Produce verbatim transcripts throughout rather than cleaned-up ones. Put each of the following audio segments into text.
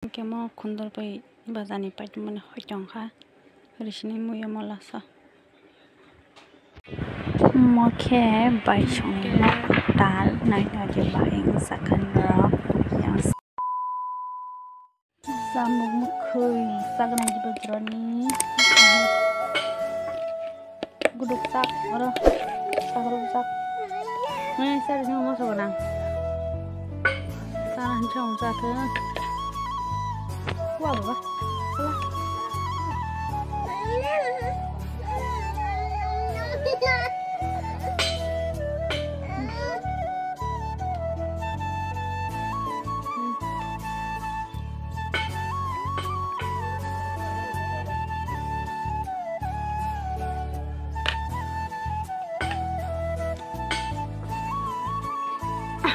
Hwnkhe mo khundor bai bajani paitmani hoi tongkha, risini muya mo lasa. Mo khe bai songni mo kwtal naina je bai wngsakhani rok yang. Samung mwkhwi chaknai jibo jorani. Guduk chak, oro chak, oro chak. Nai sari no moso gana. Sara hancha hancha khe. Wa baba. Sala.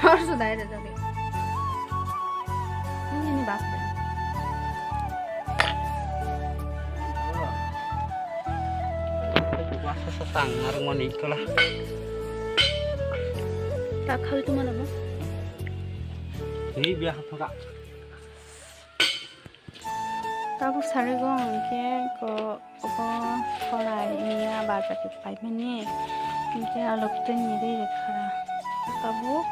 Arso dai da jabe. Ini, ini bak da. Wah, sasa tang ngarung mani ikola. Tak khawi tu mana ba? Ini biar apa kak? Tabuk sarigo hwnkhe ko obo khorai wngya bazar ni paimani, hwnkhe alok twi ni ri rwkha. Tabuk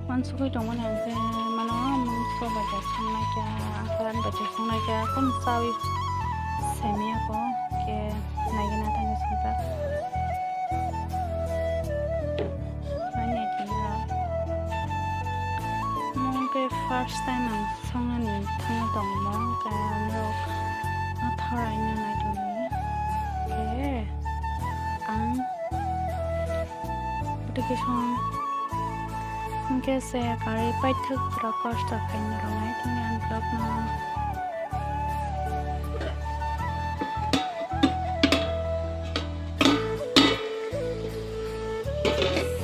mansugwi tongmani hwnkhe mano mungso bai bai songnaikha, akran bai bai songnaikha, kunu chawi saimanya ko hwnkhe naigina thangwi songjak. Ani tini rok. Mungke first time ang songani thangna tongmo, kaya norok no thoraino nai tongni. Ke ang bwtwi ke song. Hwnkhe se kari paithak pura kosto khaina rwnai tini ang vlog no.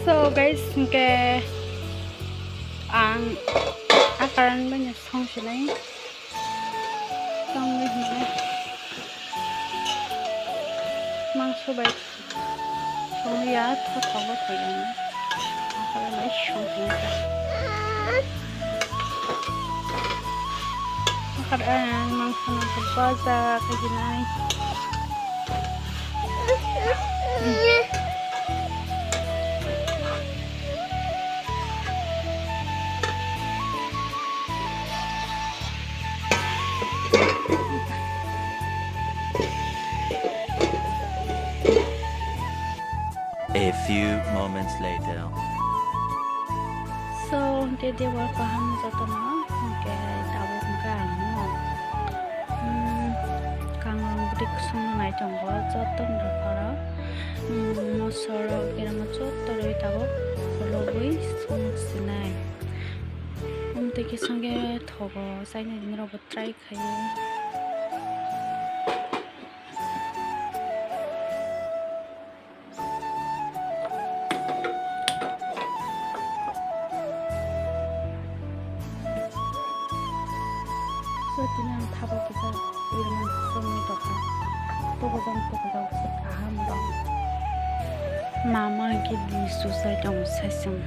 So guys, hwnkhe ang akaran banya song sinai. Tongwi hwnkhe mangso bai songya, thothogo thwiyang. Akara bai song hwnkhe. Akara ang mangso no baja kajinai. A few moments later. So, hwnkhe debor kaham jotono, hwnkhe tabuk hwnkhe ang no, hmm, kangrong bwtwi kusungno nai tongo, jotono rwpharo, hmm, mosorok, berama joto rwi tabuk khulogwi song sinai. Amtwi khe songkhe thogo, chaina dinirokbo try khaio. So, tini ang thabo kisa irman songwi tongkha. Tubujang, tubujang, kisa kaham rong. Mama hwnkhe di susai tong saichung.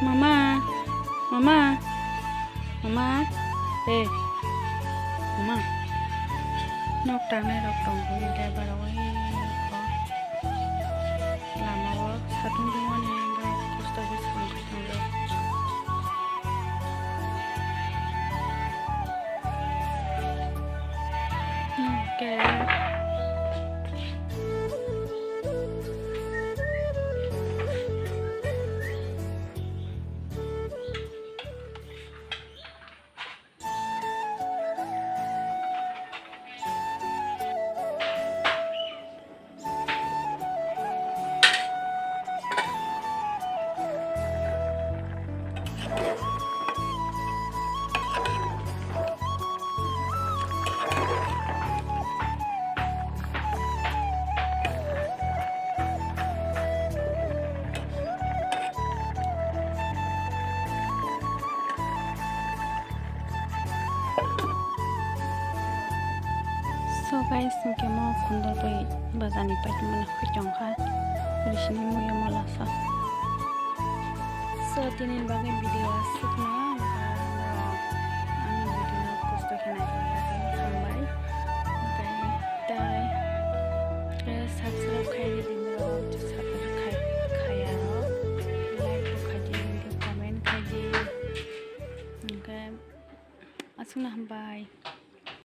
Mama, mama. Mama, eh, mama, nok tangnai rok tongo, driver rok, eh, ko lama o satung tongmani borok kosto khe samung khe tongo. Hwnkhe. So guys, hwnkhe mo khundor bai bajani paitmani hoi tongkha, risini muya mo lasa. So, tini bagwi video aswkno, ani video no kosto khe naitongya, hambai. Hambai, tai, eh, subscribe khai di, subscribe khai, khaya rok, like bo khai di, comment khai di. Hwnkhe, aswkno hambai.